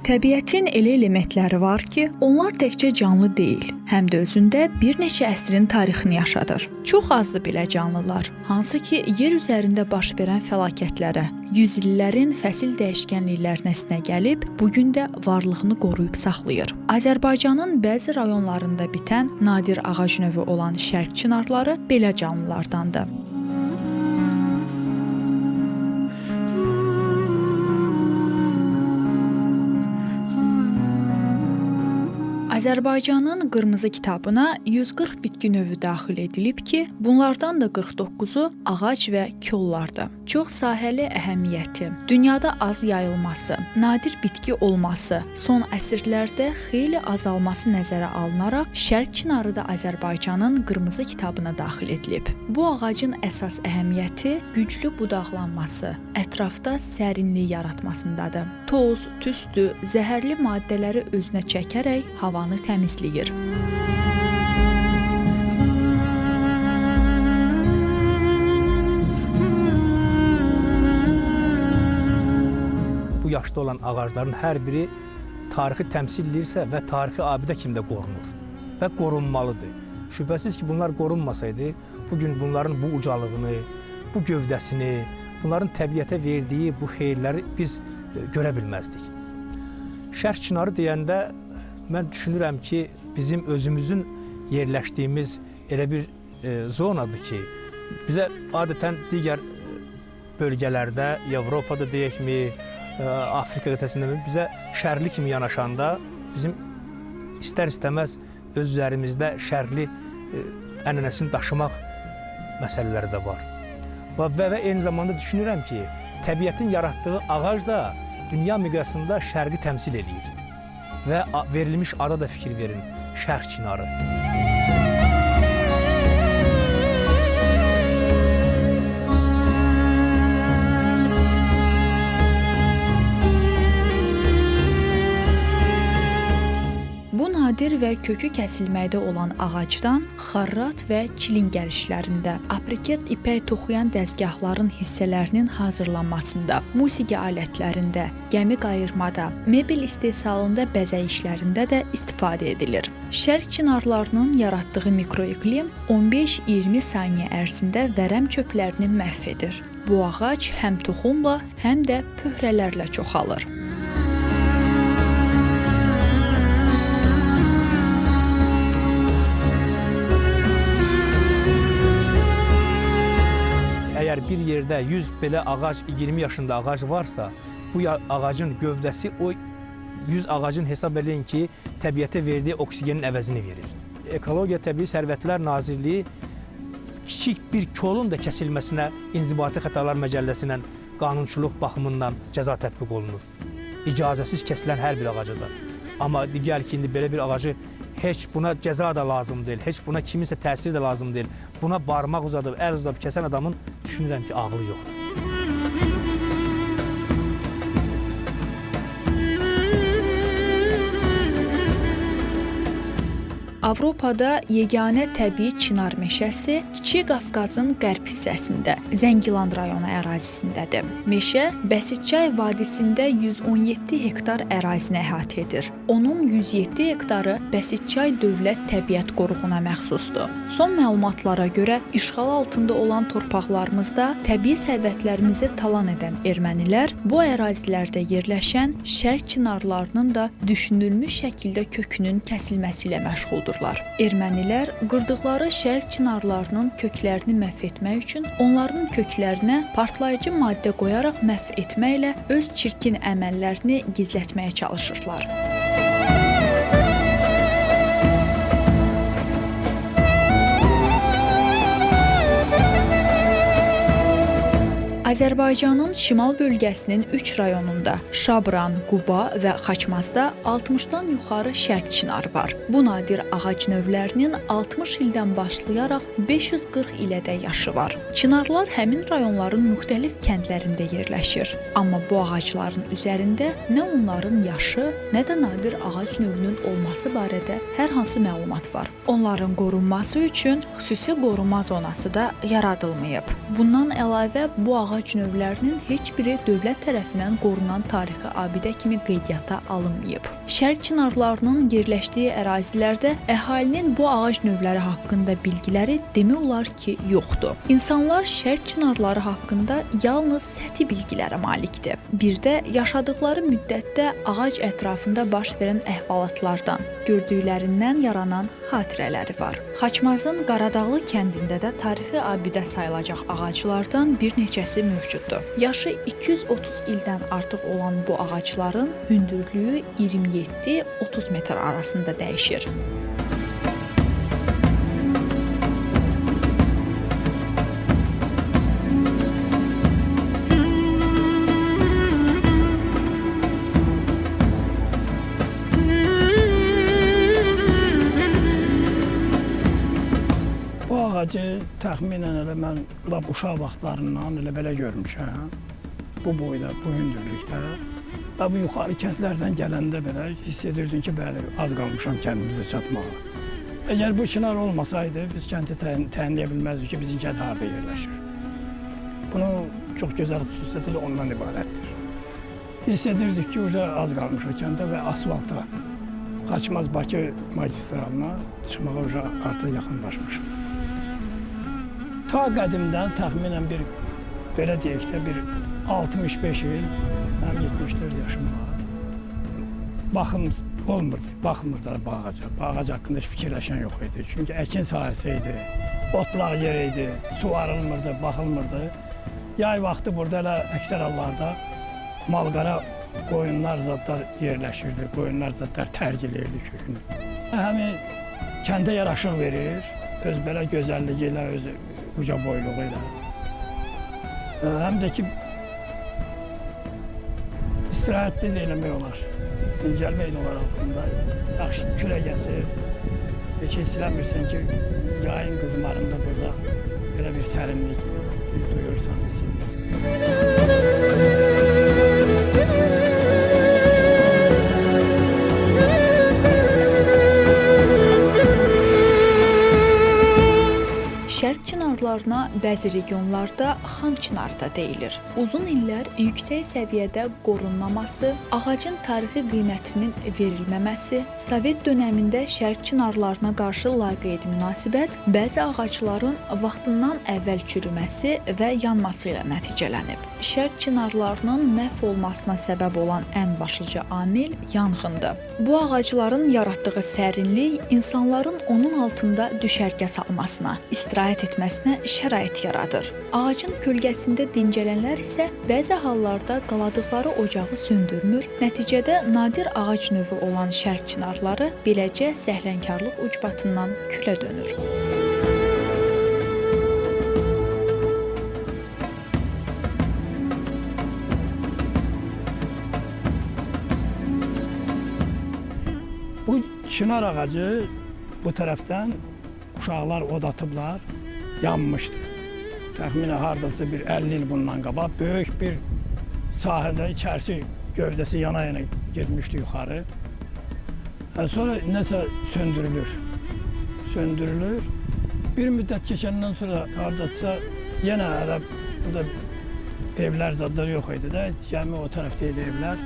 Təbiətin elə elementləri var ki, onlar təkcə canlı deyil, həm də özündə bir neçə əsrin tarixini yaşadır. Çox azdır belə canlılar, hansı ki, yer üzərində baş verən fəlakətlərə, yüzillərin fəsil dəyişkənliklərinə sinə gəlib, bu gün də varlığını qoruyub saxlayır. Azərbaycanın bəzi rayonlarında bitən nadir ağac növü olan şərq çinarları belə canlılardandır. Azərbaycanın Qırmızı kitabına 140 bitki növü daxil edilib ki, bunlardan da 49-u ağac və kollardır. Çox sahəli əhəmiyyəti, dünyada az yayılması, nadir bitki olması, son əsrlərdə xeyli azalması nəzərə alınaraq şərq çinarı da Azərbaycanın Qırmızı kitabına daxil edilib. Bu ağacın əsas əhəmiyyəti güclü budaqlanması, ətrafda sərinlik yaratmasındadır. Toz, tüstü, zəhərli maddələri özünə çəkərək havanı təmizləyir. Bu yaşda olan ağacların hər biri tarixi təmsil edirsə və tarixi abidə kimi də qorunur və qorunmalıdır. Şübhəsiz ki, bunlar qorunmasaydı, bugün bunların bu ucalığını, bu gövdəsini, bunların təbiətə verdiyi bu xeyirləri biz görə bilməzdik. Şərq çinarı deyəndə mən düşünürəm ki, bizim özümüzün yerləşdiyimiz elə bir zonadır ki, bizə adətən digər bölgələrdə, Avropada deyəkmi, Afrika qitəsində bizə şərli kimi yanaşanda bizim istər-istəməz öz üzərimizdə şərli ənənəsini daşımaq məsələləri də var. Və eyni zamanda düşünürəm ki, təbiətin yaratdığı ağac da dünya miqyasında şərqi təmsil eləyir. Və verilmiş ada da fikir verin, şərq çinarı. Bu nadir və kökü kəsilməkdə olan ağacdan xarrat və çilingər işlərində, apriket ipək toxuyan dəzgahların hissələrinin hazırlanmasında, musiqi alətlərində, gəmi qayırmada, mebel istehsalında bəzək işlərində də istifadə edilir. Şərq çinarlarının yaratdığı mikroiqlim 15-20 saniyə ərzində vərəm çöplərini məhv edir. Bu ağac həm toxumla, həm də pöhrələrlə çoxalır. Əgər bir yerdə 100 belə ağac, 20 yaşında ağac varsa, bu ağacın gövdəsi o 100 ağacın hesab eləyin ki, təbiətə verdiyi oksigenin əvəzini verir. Ekologiya Təbii Sərvətlər Nazirliyi kiçik bir kolun da kəsilməsinə İnzibati Xətalar Məcəlləsi ilə qanunçuluq baxımından cəza tətbiq olunur. İcazəsiz kəsilən hər bir ağaca da. Amma gəl ki, indi belə bir ağacı heç buna cəza da lazım deyil, heç buna kiminsə təsiri də lazım deyil. Buna barmaq uzadıb, əl uzadıb kəsən adamın düşünürəm ki, ağlı yoxdur. Avropada yeganə təbii çinar meşəsi Kiçik Qafqazın qərb hissəsində, Zəngilan rayonu ərazisindədir. Meşə Bəsitçay vadisində 117 hektar ərazini əhatə edir. Onun 107 hektarı Bəsitçay Dövlət Təbiət Qoruğuna məxsusdur. Son məlumatlara görə işğal altında olan torpaqlarımızda təbii sərvətlərimizi talan edən ermənilər bu ərazilərdə yerləşən şərq çinarlarının da düşünülmüş şəkildə kökünün kəsilməsi ilə məşğuldur. Ermənilər qırdıqları şərq çinarlarının köklərini məhv etmək üçün onların köklərinə partlayıcı maddə qoyaraq məhv etməklə öz çirkin əməllərini gizlətməyə çalışırlar. Azərbaycanın şimal bölgəsinin 3 rayonunda Şabran, Quba və Xaçmazda 60-dan yuxarı şərq çinarı var. Bu nadir ağac növlərinin 60 ildən başlayaraq 540 ilədək yaşı var. Çinarlar həmin rayonların müxtəlif kəndlərində yerləşir. Amma bu ağacların üzərində nə onların yaşı, nə də nadir ağac növünün olması barədə hər hansı məlumat var. Onların qorunması üçün xüsusi qoruma zonası da yaradılmayıb. Bundan əlavə bu ağac ağac növlərinin heç biri dövlət tərəfindən qorunan tarixi abidə kimi qeydiyyata alınmayıb. Şərq çinarlarının yerləşdiyi ərazilərdə əhalinin bu ağac növləri haqqında bilgiləri demək olar ki, yoxdur. İnsanlar şərq çinarları haqqında yalnız səthi bilgilərə malikdir. Bir də yaşadıkları müddətdə ağac ətrafında baş verən əhvalatlardan, gördüklərindən yaranan xatirələri var. Xaçmazın Qaradağlı kəndində də tarixi abidə sayılacaq ağaclardan bir neçəsi mövcuddur. Yaşı 230 ildən artıq olan bu ağacların hündürlüyü 27-30 metr arasında dəyişir. Bu ağacı təxminən elə mən lap uşaq vaxtlarından elə belə görmüşəm. Bu boyda, bu hündürlükdə. Və bu yuxarı kəndlərdən gələndə belə hiss edirdin ki, bəli, az qalmışam kəndimizə çatmağa. Əgər bu çınar olmasaydı, biz kəndi təyin edə bilməzdik ki, bizim kənd harda yerləşir. Bunun çox gözəl xüsusiyyəti də ondan ibarətdir. Hiss edirdik ki, uca az qalmışıq kəndə və asfalta, Xaçmaz-Bakı magistralına çıxmağa uca artıq yaxınlaşmışıq. Ta qədimdən təxminən bir, belə deyək də, bir 65 il, mənim 74 yaşım var. Baxım olmurdu, baxmırdılar bağaca. Bağac haqqında heç fikirləşən yox idi. Çünki əkin sahəsi idi, otlaq yer idi, suvarılmırdı, baxılmırdı. Yay vaxtı burada elə əksər hallarda malqara qoyunlar zadlar yerləşirdi, qoyunlar zadlar tərk eləyirdi kökünü. Həmin kəndə yaraşıq verir, öz belə gözəlliyi ilə, öz uca boyluğu ilə. Həm də ki, istirahətli də eləmək olar, dincəlmək də olar altında. Yaxşı külək əsir, heç hiss eləmirsən ki, yayın qızmarında burada belə bir sərinlik duyursan, hiss edirsən. Şərq çinarlarına bəzi regionlarda xan çinarı da deyilir. Uzun illər yüksək səviyyədə qorunmaması, ağacın tarixi qiymətinin verilməməsi, Sovet dönəmində şərq çinarlarına qarşı laqeyd münasibət, bəzi ağacların vaxtından əvvəl çürüməsi və yanması ilə nəticələnib. Şərq çinarlarının məhv olmasına səbəb olan ən başlıca amil yanğındır. Bu ağacların yaratdığı sərinlik insanların onun altında düşərgə salmasına, istirahət etməsinə şərait yaradır. Ağacın kölgəsində dincələnlər isə bəzi hallarda qaladıqları ocağı söndürmür. Nəticədə nadir ağac növü olan şərq çinarları beləcə səhlənkarlıq ucbatından külə dönür. Bu çınar ağacı bu tərəfdən uşaqlar od atıblar, yanmışdı. Təxminən hardasa bir 50 il bundan qabaq böyük bir sahədə içərisi gövdəsi yana-yana getmişdi yuxarı. Sonra nəsə söndürülür. Söndürülür. Bir müddət keçəndən sonra hardasa yenə hələ burada evlər zadlar yox idi də. Cəmi o tərəfdə idi evlər.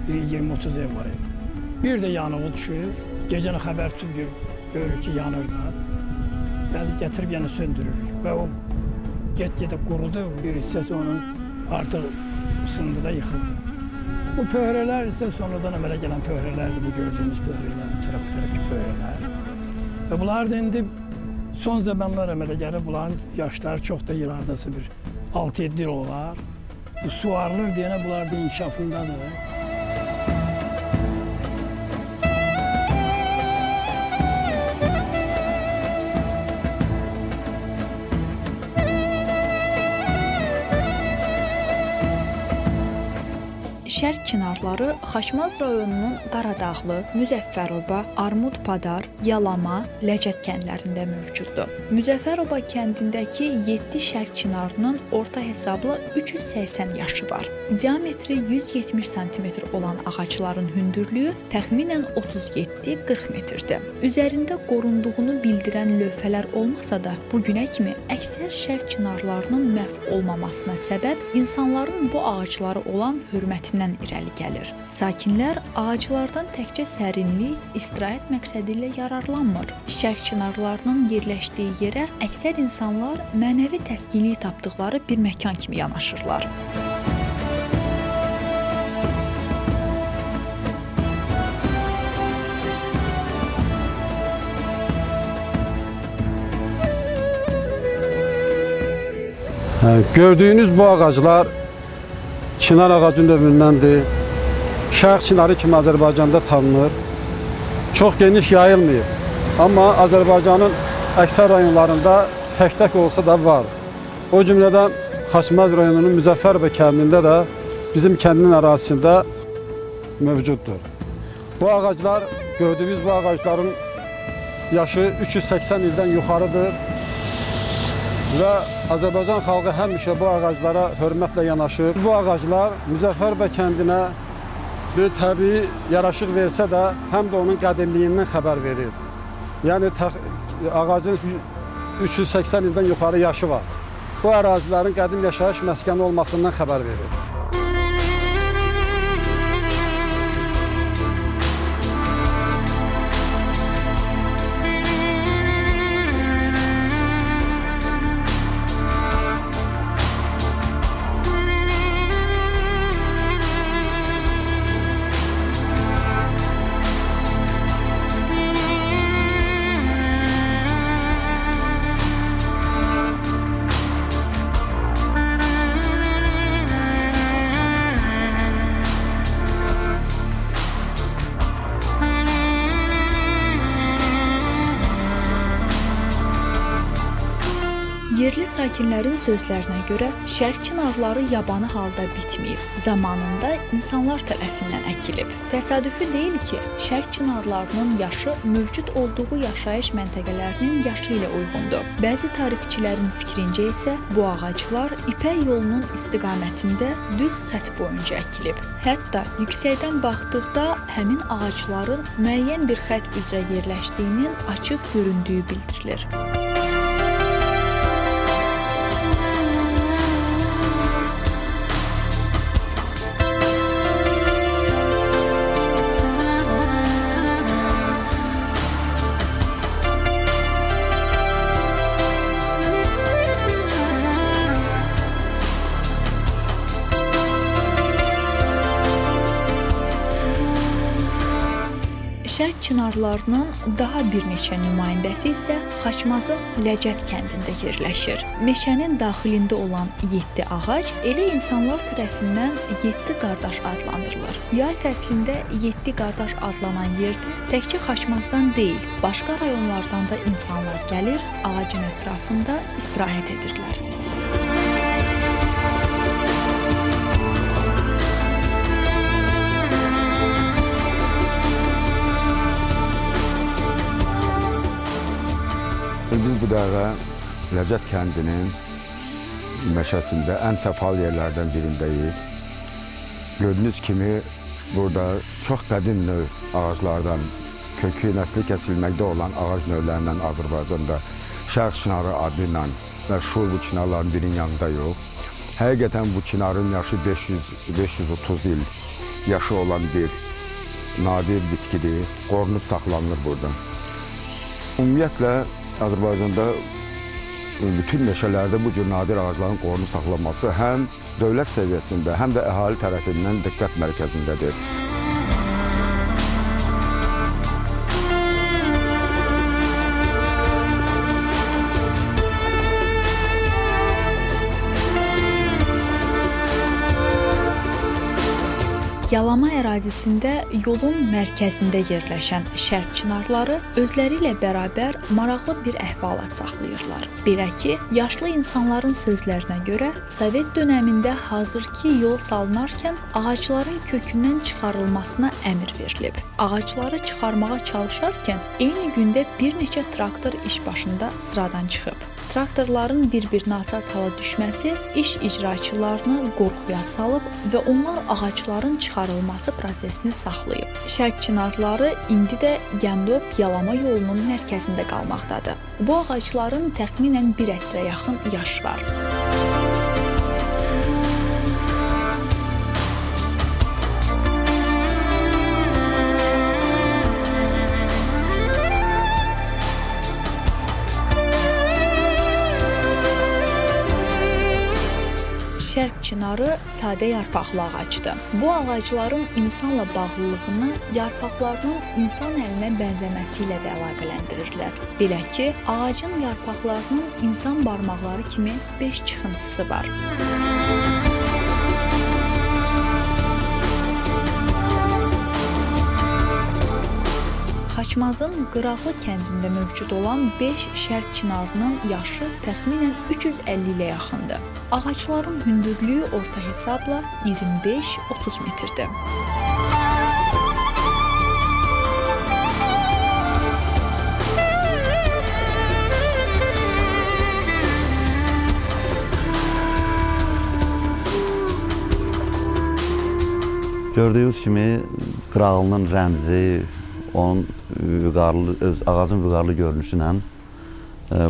Bir 20-30 ev var idi. Bir də yanığı düşür. Gecəni xəbər tutub görür ki, yanır da. Yəni gətirib yenə söndürürük və o get-gedə qurudu, bir hissəsi onun artıq sındı da yıxıldı. Bu pöhrələr isə sonradan əmələ gələn pöhrələrdir, bu gördüyünüz pöhrələr, bu tərəf, bu tərəfki pöhrələr. Və bunlar da indi son zamanlar əmələ gəlir, bunların yaşları çox da il, hardasa bir 6-7 il olar. Bu suvarılır deyənə bunlar da inkişafındadır. Şərq çinarları Xaçmaz rayonunun Qaradağlı, Müzəffəroba, Armudpadar, Yalama, Ləcət kəndlərində mövcuddur. Müzəffəroba kəndindəki 7 şərq çinarının orta hesabla 380 yaşı var. Diametri 170 sm olan ağacların hündürlüyü təxminən 37-40 metrdir. Üzərində qorunduğunu bildirən lövhələr olmasa da, bu günə kimi əksər şərq çinarlarının məhv olmamasına səbəb insanların bu ağaclara olan hörmətindən irəli gəlir. Sakinlər ağaclardan təkcə sərinlik, istirahət məqsədi ilə yararlanmır. Şərq çinarlarının yerləşdiyi yerə əksər insanlar mənəvi təskinlik tapdıqları bir məkan kimi yanaşırlar. Gördüyünüz bu ağaclar çınar ağacı növündəndir. Şərq çinarı kimi Azərbaycanda tanınır. Çox geniş yayılmayıb. Amma Azərbaycanın əksər rayonlarında tək-tək olsa da var. O cümlədən Xaçmaz rayonunun Müzəffərova kəndində də bizim kəndin ərazisində mövcuddur. Bu ağaclar, gördüyünüz bu ağacların yaşı 380 ildən yuxarıdır. Və Azərbaycan xalqı həmişə bu ağaclara hörmətlə yanaşır. Bu ağaclar Müzəffərova kəndinə bir təbii yaraşıq versə də, həm də onun qədimliyindən xəbər verir. Yəni ağacın 380 ildən yuxarı yaşı var. Bu ərazilərin qədim yaşayış məskəni olmasından xəbər verir. Yerli sakinlərin sözlərinə görə şərq çinarları yabanı halda bitməyib, zamanında insanlar tərəfindən əkilib. Təsadüfi deyil ki, şərq çinarlarının yaşı mövcud olduğu yaşayış məntəqələrinin yaşı ilə uyğundur. Bəzi tarixçilərin fikrincə isə bu ağaclar İpək yolunun istiqamətində düz xətt boyunca əkilib. Hətta yüksəkdən baxdıqda həmin ağacların müəyyən bir xətt üzrə yerləşdiyinin açıq göründüyü bildirilir. Şərq çinarlarının daha bir neçə nümayəndəsi isə Xaçmazın Ləcət kəndində yerləşir. Meşənin daxilində olan 7 ağac elə insanlar tərəfindən 7 qardaş adlandırılır. Yay fəslində 7 qardaş adlanan yerdə təkcə Xaçmazdan deyil, başqa rayonlardan da insanlar gəlir, ağacın ətrafında istirahət edirlər. Biz bu dəqiqə Ləcət kəndinin meşəsində ən səfalı yerlərdən birindəyik. Gördüyünüz kimi burada çox qədim növ ağaclardan, kökü nəsli kəsilməkdə olan ağac növlərindən Azərbaycanda Şərq çinarı adı ilə məşhur bu çinarların birinin yanında yox. Həqiqətən bu çinarın yaşı 530 il yaşı olan bir nadir bitkidir, qorunub saxlanılır burada. Ümumiyyətlə, Azərbaycanda bütün meşələrdə bu cür nadir ağacların qorunub saxlanması həm dövlət səviyyəsində, həm də əhali tərəfindən diqqət mərkəzindədir. Yalama ərazisində yolun mərkəzində yerləşən şərq çinarları özləri ilə bərabər maraqlı bir əhvalat saxlayırlar. Belə ki, yaşlı insanların sözlərinə görə Sovet dönəmində hazırki yol salınarkən ağacların kökündən çıxarılmasına əmr verilib. Ağacları çıxarmağa çalışarkən eyni gündə bir neçə traktor iş başında sıradan çıxıb. Traktorların bir-birinə asas hala düşməsi iş icraçılarını qorxuya salıb və onlar ağacların çıxarılması prosesini saxlayıb. Şərq çinarları indi də Gəndob-Yalama yolunun mərkəzində qalmaqdadır. Bu ağacların təxminən bir əsrə yaxın yaşı var. Şərq çinarı sadə yarpaqlı ağacdır. Bu ağacların insanla bağlılığını yarpaqlarının insan əlinə bənzəməsi ilə də əlaqələndirirlər. Belə ki, ağacın yarpaqlarının insan barmaqları kimi 5 çıxıntısı var. Xaçmazın Qıraqlı kəndində mövcud olan 5 şərq çinarının yaşı təxminən 350 ilə yaxındır. Ağacların hündürlüyü orta hesabla 25-30 metrdir. Gördüyünüz kimi Qıraqlının rəmzi, onun vüqarlı, ağacın vüqarlı görünüşü ilə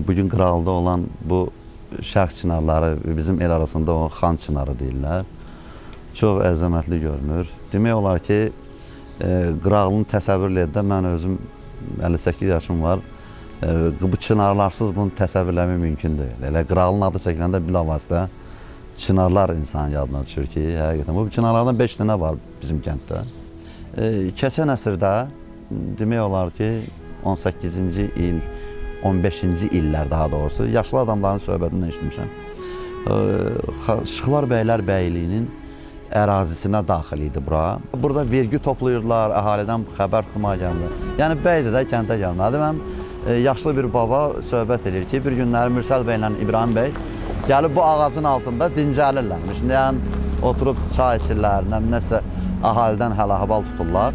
bugün Qıraqlıda olan bu şərq çinarları, bizim el arasında o xan çinarı deyirlər, çox əzəmətli görünür. Demək olar ki, Qıraqlını təsəvvür edə mən özüm 58 yaşım var, bu çinarlarsız bunu təsəvvürləmək mümkün deyil. Elə Qıraqlının adı çəkiləndə bilavasitə çinarlar insanın yadına düşür ki, həqiqətən bu çinarlardan 5 dənə var bizim kənddə. Keçən əsrdə demək olar ki, 18-ci il, 15-ci illər daha doğrusu, yaşlı adamların söhbətindən eşitmişəm. Şıxlar Bəylər Bəyliyinin ərazisinə daxil idi bura. Burada vergi toplayırdılar, əhalidən xəbər tutmağa gəlmirlər. Yəni, bəydir də kəndə gəlmədi. Mənim yaşlı bir baba söhbət edir ki, bir günləri Mürsəl bəylə İbrahim bəy gəlib bu ağacın altında dincəlirlərmiş. Yəni, oturub çay içirlər, nəsə əhalidən hələ-həval tuturlar.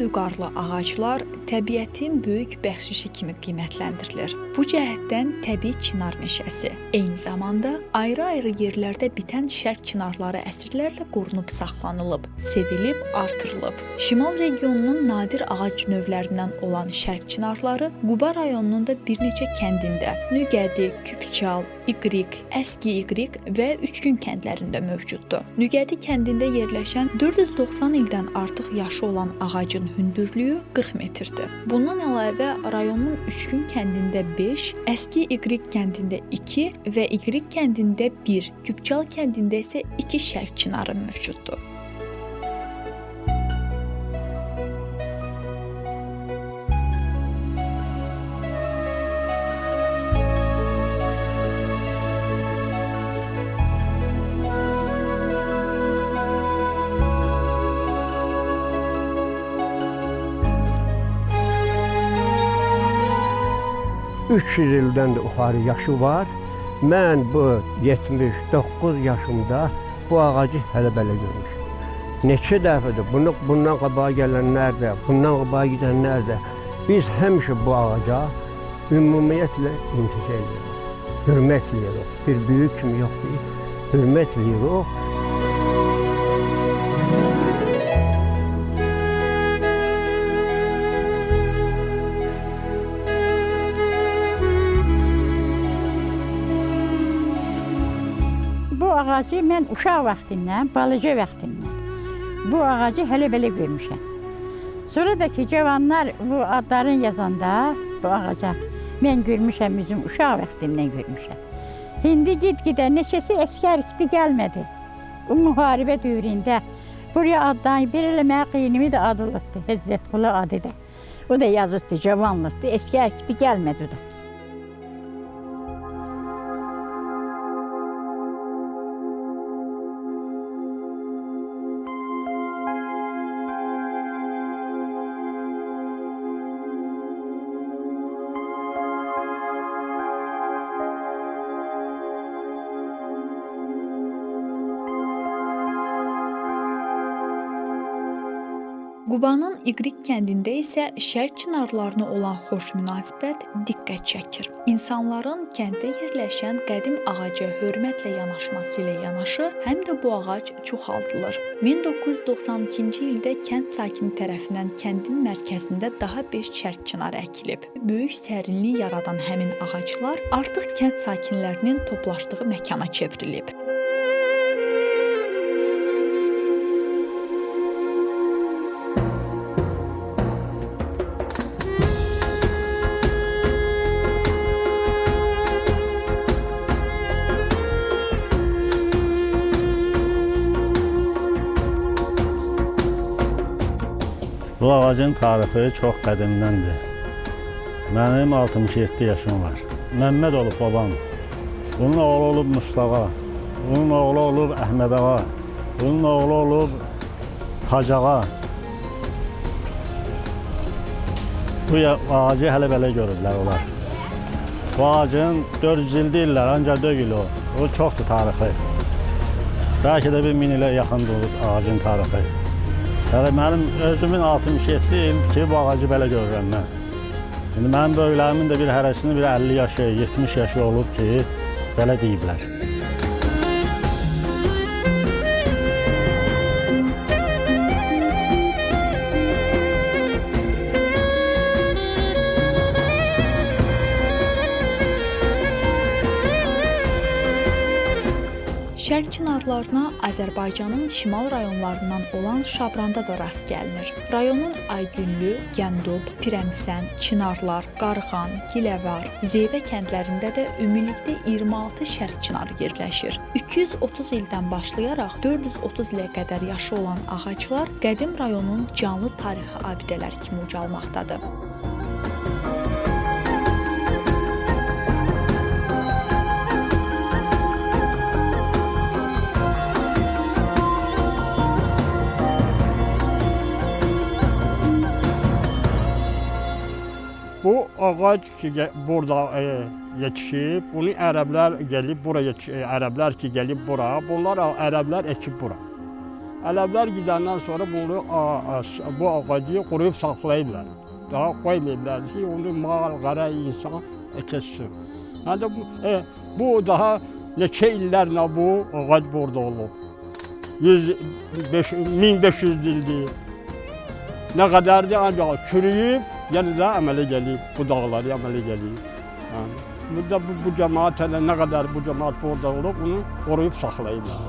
Vüqarlı ağaclar təbiətin böyük bəxşişi kimi qiymətləndirilir. Bu cəhətdən təbii çinar meşəsi, eyni zamanda ayrı-ayrı yerlərdə bitən şərq çinarları əsrlərlə qorunub saxlanılıb, sevilib, artırılıb. Şimal regionunun nadir ağac növlərindən olan şərq çinarları Quba rayonunun da bir neçə kəndində, Nügədi, Küpçal, İqrik, Əski İqrik və Üçgün kəndlərində mövcuddur. Nügədi kəndində yerləşən 490 ildən artıq yaşı olan ağacın hündürlüyü 40 metrdir. Bundan əlavə rayonun Üçgün kəndində 5, Əski İqrik kəndində 2 və İqrik kəndində 1, Küpçal kəndində isə 2 şərq çinarı mövcuddur. ...300 ildən də yuxarı yaşı var. Mən bu 79 yaşımda bu ağacı hələ belə görmüşüm. Neçə dəfədir bunu, bundan qabağa gələnlər də, bundan qabağa gedənlər də biz həmişə bu ağaca ümumiyyətlə inticə edirik, hürmət edirik. Bir böyük kimi yox deyil, hürmət edirik. Bu ağacı mən uşaq vaxtimdən, balaca vaxtimdən bu ağacı hələ belə görmüşəm. Sonra da ki, cavanlar bu adların yazanda bu ağaca mən görmüşəm, bizim uşaq vaxtimdən görmüşəm. İndi git-gidə neçəsi əskər idi, gəlmədi. O müharibə dövründə Buraya addan, bir elə mənə qeynimi də adı olurdu, Həcrətqulu adı da. O da yazıqdı, cavanlıqdı, eski əkdi, gəlmədi o da. Qubanın İqrik kəndində isə şərq çinarlarına olan xoş münasibət diqqət çəkir. İnsanların kənddə yerləşən qədim ağaca hörmətlə yanaşması ilə yanaşı, həm də bu ağac çoxaldılır. 1992-ci ildə kənd sakini tərəfindən kəndin mərkəzində daha 5 şərq çinarı əkilib. Böyük sərinlik yaradan həmin ağaclar artıq kənd sakinlərinin toplaşdığı məkana çevrilib. Bu ağacın tarixi çox qədimdəndir. Mənim 67 yaşım var. Məmməd olub babam. Bunun oğlu olub Mustafa. Bunun oğlu olub Əhməd ağa. Bunun oğlu olub Hacı ağa. Bu ağacı hələ belə görüblər onlar. Bu ağacın 400 il deyirlər, ancaq deyil o. O çoxdur tarixi. Bəlkə də bir 1000 ilə yaxındır ağacın tarixi. Yəni mənim özümün 67 il ki, bu ağacı belə görürəm mən. İndi mənim böyüklərimin də bir hərəsinin bir 50 yaşı, 70 yaşı olub ki, belə deyiblər. Şərq çinarlarına Azərbaycanın şimal rayonlarından olan Şabranda da rast gəlinir. Rayonun Aygünlü, Gəndub, Pirəmsən, Çinarlar, Qarğan, Giləvar, Zeyvə kəndlərində də ümumilikdə 26 şərq çinarı yerləşir. 230 ildən başlayaraq 430 ilə qədər yaşı olan ağaclar qədim rayonun canlı tarixi abidələri kimi ucalmaqdadır. Bu ağac ki burada yetişib, bunu ərəblər gəlib bura, ərəblər ki gəlib bura, bunlar ərəblər ekib bura. Ərəblər gidəndən sonra bunu, bu ağacı quruyub saxlayıblar. Daha qoymayıblar ki, onu mal, qara insan kəssin. Yəni bu daha neçə illərlə bu ağac burada olub. 1500 ildir. Nə qədərdir ancaq çürüyüb, yenə də əmələ gəlib, bu dağları əmələ gəlib. Yəni, burada bu cəmaət hələ nə qədər bu cəmaət burada olub, bunu qoruyub saxlayıblar.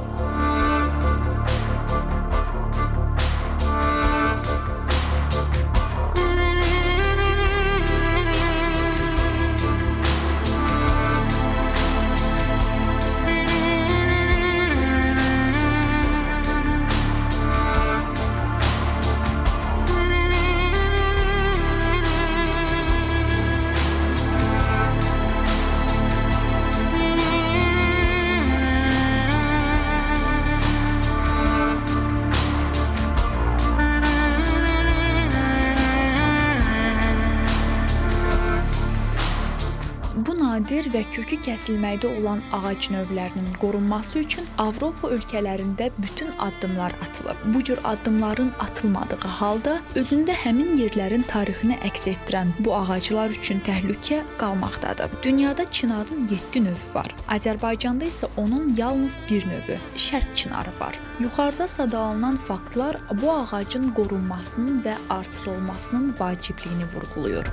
Nadir və kökü kəsilməkdə olan ağac növlərinin qorunması üçün Avropa ölkələrində bütün addımlar atılıb. Bu cür addımların atılmadığı halda özündə həmin yerlərin tarixini əks etdirən bu ağaclar üçün təhlükə qalmaqdadır. Dünyada çinarın 7 növü var. Azərbaycanda isə onun yalnız bir növü, şərq çinarı var. Yuxarıda sadalanan faktlar bu ağacın qorunmasının və artırılmasının vacibliyini vurğulayır.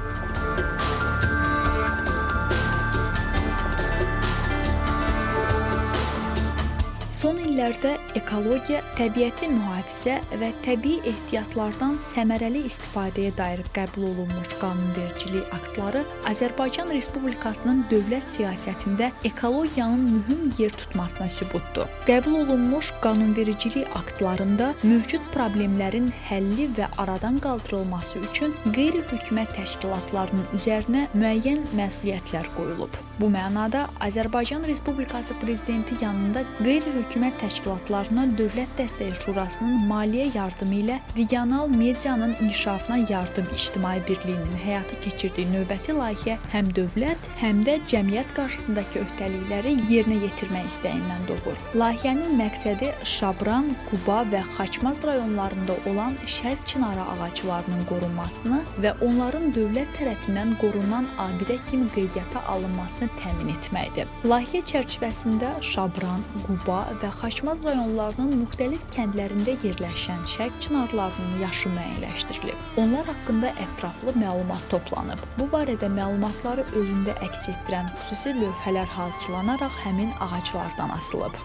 Son illərdə illərdə ekologiya, təbiəti mühafizə və təbii ehtiyatlardan səmərəli istifadəyə dair qəbul olunmuş qanunvericilik aktları Azərbaycan Respublikasının dövlət siyasətində ekologiyanın mühüm yer tutmasına sübutdur. Qəbul olunmuş qanunvericilik aktlarında mövcud problemlərin həlli və aradan qaldırılması üçün qeyri-hökumət təşkilatlarının üzərinə müəyyən məsuliyyətlər qoyulub. Bu mənada Azərbaycan Respublikası Prezidenti yanında qeyri-hökumət təşkilatlarına Dövlət Dəstəyi Şurasının maliyyə yardımı ilə regional medianın inkişafına yardım ictimai birliyinin həyata keçirdiyi növbəti layihə həm dövlət, həm də cəmiyyət qarşısındakı öhdəlikləri yerinə yetirmək istəyindən doğur. Layihənin məqsədi Şabran, Quba və Xaçmaz rayonlarında olan şərq çinarı ağaclarının qorunmasını və onların dövlət tərəfindən qorunan abidə kimi qeydiyyata alınmasını təmin etməkdir. Layihə çərçivəsində Şabran, Quba və Xaçmaz rayonlarının müxtəlif kəndlərində yerləşən şərq çinarlarının yaşı müəyyənləşdirilib. Onlar haqqında ətraflı məlumat toplanıb. Bu barədə məlumatları özündə əks etdirən xüsusi lövhələr hazırlanaraq həmin ağaclardan asılıb.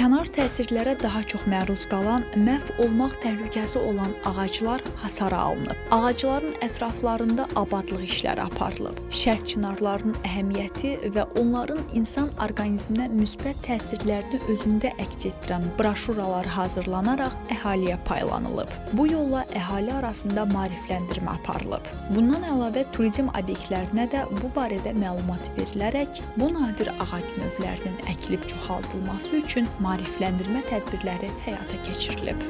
Kənar təsirlərə daha çox məruz qalan, məhv olmaq təhlükəsi olan ağaclar hasara alınıb. Ağacların ətraflarında abadlıq işləri aparılıb. Şərq çinarlarının əhəmiyyəti və onların insan orqanizminə müsbət təsirlərini özündə əks etdirən broşuralar hazırlanaraq əhaliyə paylanılıb. Bu yolla əhali arasında maarifləndirmə aparılıb. Bundan əlavə turizm obyektlərinə də bu barədə məlumat verilərək bu nadir ağac növlərinin əkilib çoxaldılması üçün maarifləndirmə tədbirləri həyata keçirilib.